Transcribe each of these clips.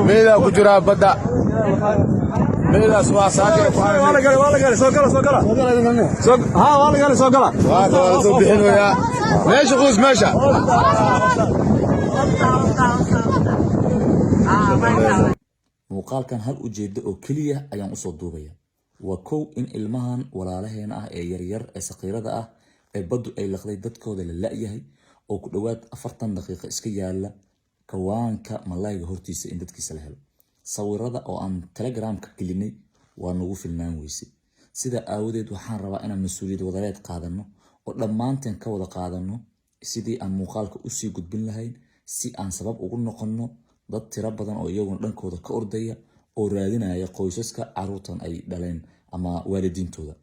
Meedaa ku jiraa badda. Meedaas waa saaka. Waa la soo bixinayaa meesha, quus meesha. Muuqaalkan hal ujeedo oo keliya ayaan usoo duubaya. Waa kow, in ilmahan walaalaheena ah ee yaryar ee saqiirada ah ee baddu ay laqday, dadkooda la la'yahay oo ku dhowaad 40 daqiiqo iska yaala kawaanka malayga hortiisa, in dadkiisa la helo. Sawirada oo aan Telegramka gelinay waa nagu filnaan weyse. Sidaa aawadeed waxaan rabaa inaan mas-uuliyad wadareed qaadano oo dhammaanteen ka wada qaadano sidii aan muuqaalka usii gudbin lahayn, si aan sabab ugu noqonno dad tiro badan oo iyaguna dhankooda ka ordaya oo raadinaya qoysaska caruurtan ay dhaleen ama waalidiintooda.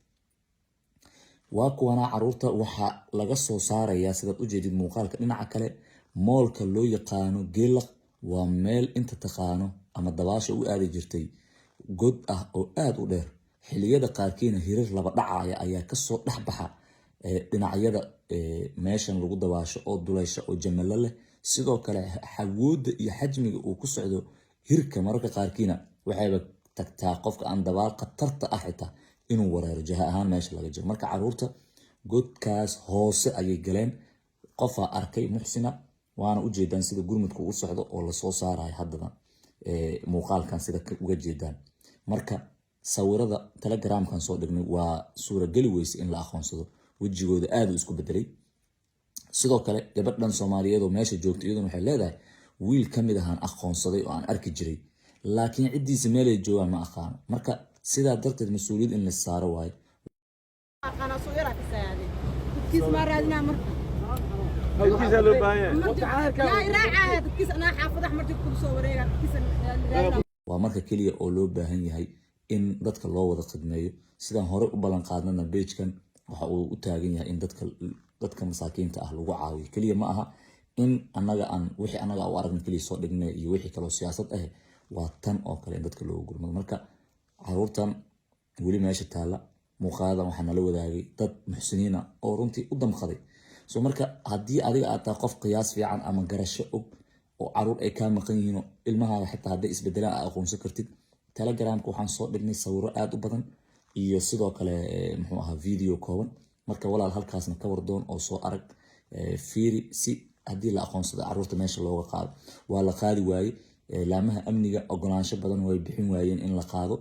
Waa kuwanaa caruurta. Waxaa laga soo saarayaa, sidaad ujeedid muuqaalka dhinaca kale, moolka loo yaqaano Geelaq. Waa meel inta taqaano ama dabaasha u aadi jirtay, god ah oo aada u dheer. Xiliyada qaarkiina hirar laba dhacaya ayaa kasoo dhex baxa dhinacyada meeshan lagu dabaasho oo duleysha oo jamalo leh. Sidoo kale xawoodda iyo xajmiga uu ku socdo hirka mararka qaarkiina waxayba tagtaa qofka aan dabaal khatarta ah xitaa inuu wareero, jaha ahaan meesha laga jiro. Marka caruurta godkaas hoose ayay galeen. Qofaa arkay muxsina, waana ujeedaan sida gurmudka u socdo oo lasoo saarayo haddadan muuqaalkan sida uga jeedaan. Marka sawirada Telegramkan soo dhignay waa suurageli weyse in la aqoonsado, wejigooda aada u isku bedelay. Sidoo kale gabadhan Soomaaliyeed oo meesha joogta iyaduna waxay leedahay wiil ka mid ahaan aqoonsaday oo aan arki jiray, laakiin ciddiisa meelay joogaan ma aqaano. Marka sidaa darteed mas-uuliyad in la saaro waayo. Aqaana soo yaraa kasaaday dadkiis maa raadinaa marka. Dadkiisa loo baahan yahay. Yaa iraacaya dadkiis? Anaa xaafadaha marjig kugu soo wareega, dadkiisa raadinaa. Waa marka keliya oo loo baahan yahay in dadka loo wada khidmeeyo. Sidaan hore u ballan qaadnana, page-kan waxa uu u taagan yahay in dadka masaakiinta ah lagu caawiyo. Keliya ma aha in anaga aan wixii anaga u aragna keliya soo dhignay iyo wixii kaloo siyaasad ah. Waa tan oo kale in dadka loogu gurmado. Marka caruurtan weli meesha taalla, muuqaaladan waxaa nala wadaagay dad muxsiniina oo runtii u damqaday. So marka haddii adiga aad tahay qof qiyaas fiican ama garasho og oo caruur ay kaa maqan yihiin oo ilmahaaga xitaa hadday isbedelaan aad aqoonsan kartid, Telegramka waxaan soo dhignay sawiro aad u badan iyo sidoo kale muxuu ahaa, video kooban. Marka walaal, halkaasna ka wardoon oo soo arag, fiiri, si haddii la aqoonsado caruurta meesha looga qaado. Waa la qaadi waaye. Laamaha amniga ogolaansho badan way bixin waayeen in la qaado.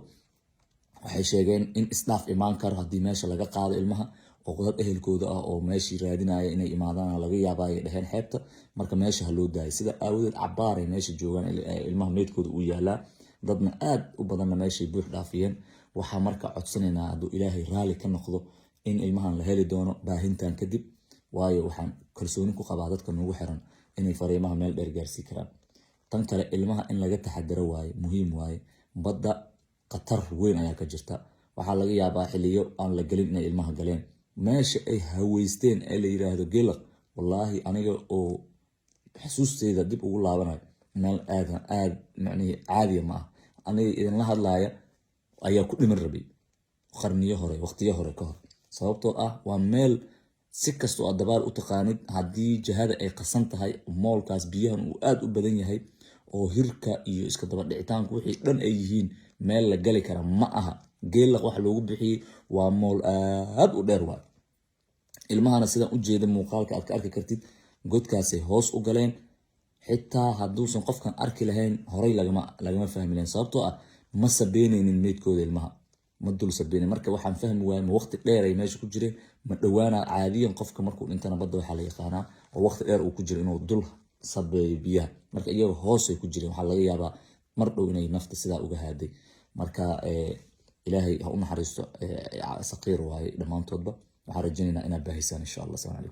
Waxay sheegeen in isdhaaf imaan karo haddii meesha laga qaado ilmaha, oo dad ehelkooda ah oo meeshii raadinaya inay imaadaan laga yaaba, ay dheheen xeebta. Marka meesha ha loo daayay. Sida aawadeed cabaaray meesha joogaan, ilmaha meydkooda uu yaalaa, dadna aad u badanna meeshay buux dhaafiyeen. Waxaa marka codsanaynaa, hadduu Ilaahay raali ka noqdo, in ilmahan la heli doono baahintan kadib, waayo waxaan kalsooni ku qabaa dadka nugu xiran inay fariimaha meel dheer gaarsii karaan. Tan kale, ilmaha in laga taxadaro waaye, muhiim waaye. Badda khatar weyn ayaa ka jirta. Waxaa laga yaabaa xiliyo aan la gelin inay ilmaha galeen meesha ay haweysteen ee la yiraahdo Gelaq. Wallaahi, aniga oo xusuusteyda dib ugu laabanayo, meel aad aad macnihii caadiya ma ah. Aniga idinla hadlaaya ayaa ku dhiman rabay qarniyo hore, waqtiyo hore ka hor, sababtoo ah waa meel si kastoo aad dabaal u taqaanid, haddii jihada ay qasan tahay, moolkaas biyahan uu aad u badan yahay oo hirka iyo iska daba dhicitaanku wixii dhan ay yihiin, meel la gali kara ma aha. Geelaq waxa loogu bixiyey waa mool aad u dheer waay. Ilmahana sidaan u jeeda muuqaalka aad ka arki kartid, godkaasay hoos u galeen. Xitaa hadduusan qofkan arki lahayn, horay lagama fahmi lahayn, sababtoo ah ma sabeyneynin meydkooda, ilmaha ma dul sabeynin. Marka waxaan fahmi waayay, ma waqti dheer ay meesha ku jireen, ma dhowaana? Caadiyan qofka markuu dhintana badda waxaa la yaqaanaa oo waqti dheer uu ku jiro inuu dul sabeeyo biyaha. Marka iyaga hoos ay ku jireen, waxaa laga yaabaa mar dhow inay nafta sidaa uga haaday. Marka Ilaahay ha u naxariisto, saqiir waaye dhammaantoodba. Waxaan rajaynaynaa inaad baahisaan, insha Allah. Assalamu calaykum.